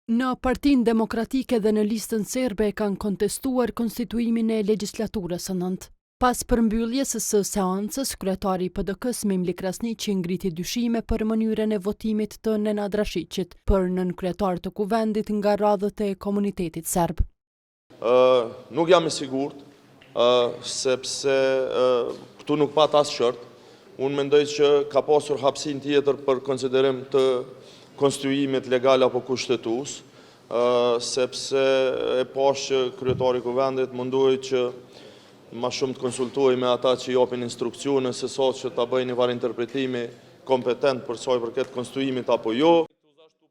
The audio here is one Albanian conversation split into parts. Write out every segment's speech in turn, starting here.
Në Partinë Demokratike dhe në Listën Serbe e kanë kontestuar konstituimin e legjislaturës së nëntë. Pas përmbylljes së seancës, kryetari i PDK-së Memli Krasniqi ngriti dyshime për mënyrën e votimit të Nenad Rashiqit për nënkryetar të Kuvendit nga radhët e komunitetit serb. Nuk jam i sigurt, sepse këtu nuk pat as short. Unë mendoj që ka pasur hapësinë tjetër për konsiderim të konstituimit legal apo kushtetues, sepse e pashë që kryetari i Kuvendit mundohej që ma shumë të konsultohej me ata që japin instruksione se sa që ta bëjë një farë interpretimi kompetent për sa i përket konstituimit apo jo.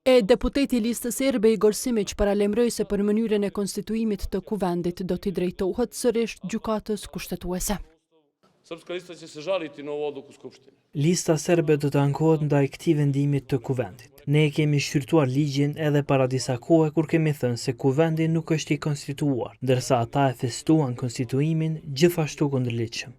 E deputeti i Listës Serbe Igor Simiq paralajmëroi se për mënyrën e konstituimit të Kuvendit do t'i drejtohet sërish Gjykatës Kushtetuese. Srpska lista će se žaliti na ovu odluku Skupštine. Lista Serbe do të ankohet ndaj këtij vendimi të Kuvendit. Ne e kemi shqyrtuar ligjin edhe para disa kohe kur kemi thënë se Kuvendi nuk është i konstituuar, ndërsa ata e festuan konstituimin gjithashtu kundërligjshëm.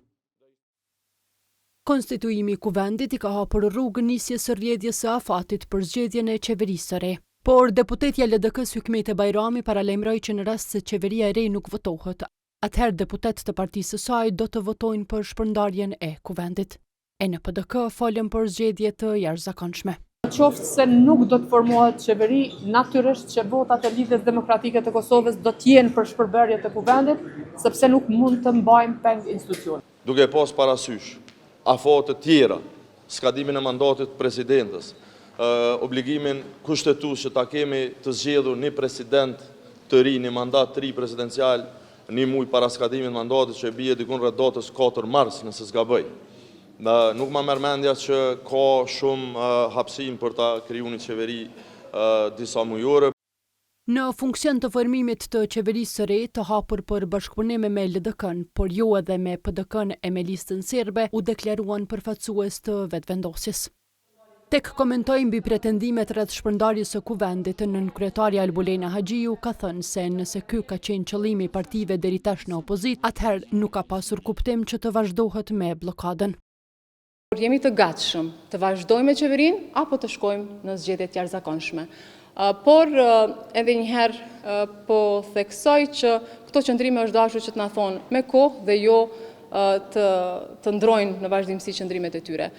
Konstituimi i Kuvendit i ka hapur rrugë nisjes së rrjedhjes së afatit për zgjedhjen e qeverisë së re. Por, deputetja e LDK-së Hykmete Bajrami paralajmëroi që në rast se qeveria e re nuk votohet, atëherë deputetë të partisë së saj do të votojnë për shpërndarjen e Kuvendit. E në PDK folën për zgjedhje të jashtëzakonshme. Në qoftë se nuk do të formohet qeveri, natyrisht që votat e Lidhjes Demokratike të Kosovës do të jenë për shpërbërje të Kuvendit, sepse nuk mund të mbajmë peng institucionet. Duke pas parasysh afatet tjera, skadimin e mandatit të presidentes, obligimin kushtetues që ta kemi të zgjedhur një president të ri, një mandat të ri presidencial, një muaj para skadimit të mandatit që bie dikun rreth datës 4 mars, nëse s'gaboj. Nuk ma merr mendja që ka shumë hapësinë për ta kriju një qeveri disa mujore. Në funksion të formimit të qeverisë së re, të hapur për bashkëpunim me LDK-në, por jo edhe me PDK-në e me Listën Serbe, u deklaruan përfaqësues të Vetëvendosjes. Tek komentoi mbi pretendimet rreth shpërndarjes së Kuvendit, nënkryetarja Albulena Haxhiu ka thënë se nëse ky ka qenë qëllimi i partive deri tash në opozitë, atëherë nuk ka pasur kuptim që të vazhdohet me bllokadën. Por jemi të gatshëm të vazhdojmë me qeverinë apo të shkojmë në zgjedhje të jashtëzakonshme. Por edhe një herë po theksoj që këto qëndrime është dashur që të na thonë me kohë dhe jo të të ndrojnë në vazhdimësi qëndrimet e tyre.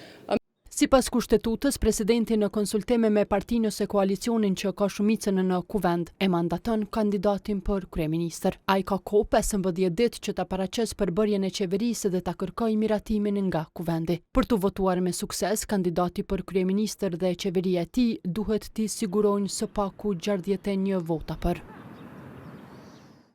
Sipas Kushtetutës, presidenti në konsultime me partinë ose koalicionin që ka shumicën në Kuvend, e mandaton kandidatin për kryeministër. Ai ka kohë 15 ditë që ta paraqesë përbërjen e qeverisë dhe ta kërkojë miratimin nga Kuvendi. Për t'u votuar me sukses, kandidati për kryeministër dhe qeveria e tij duhet t'i sigurojnë së paku 61 vota për.